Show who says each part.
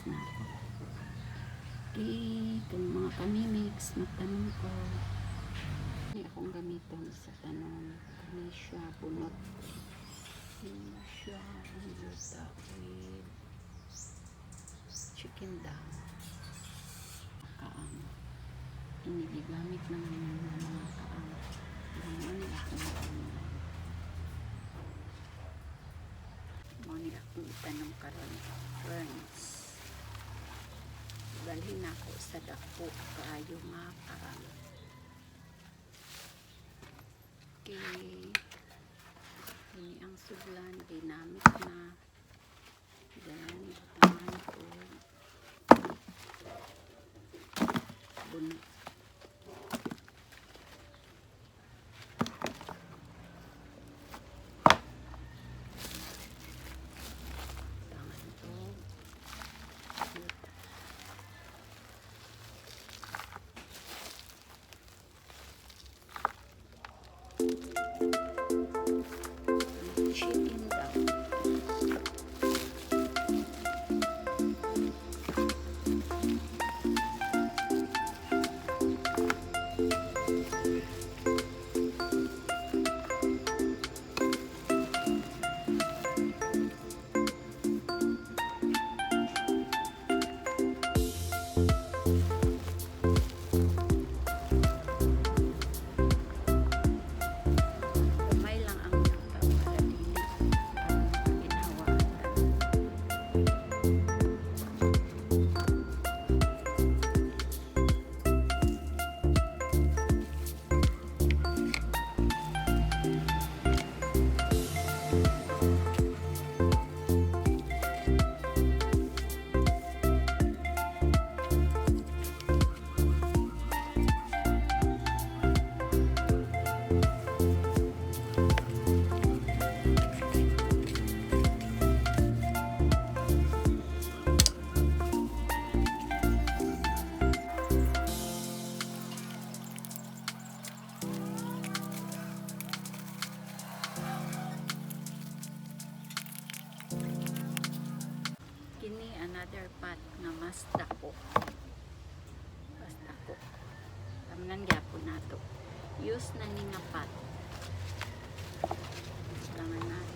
Speaker 1: Na ako. Okay, kung mga kamimix, magtanom ko. Ini akong gamiton sa tanom. Kani siya, bunot. Ini siya, ang yuta with chicken dung. Kaang. Ini gigamit naman ng mga kaang. Pero mo ni akong tanom. Mo ni akong itanom karon, ferns. Balhin nako sa dako kaayo nga kaang. Okay. Ini ang sudlan ginamit na. Then, butangan ko bunot. Butangan ko yuta. Chicken dung. Gamay lang ang yuta para dili ang ginhawa ang tanom. Kini another pot nga mas dako. Mas dako. Tamnan gyapon nato. Use na ni nga pot. Tangan nato.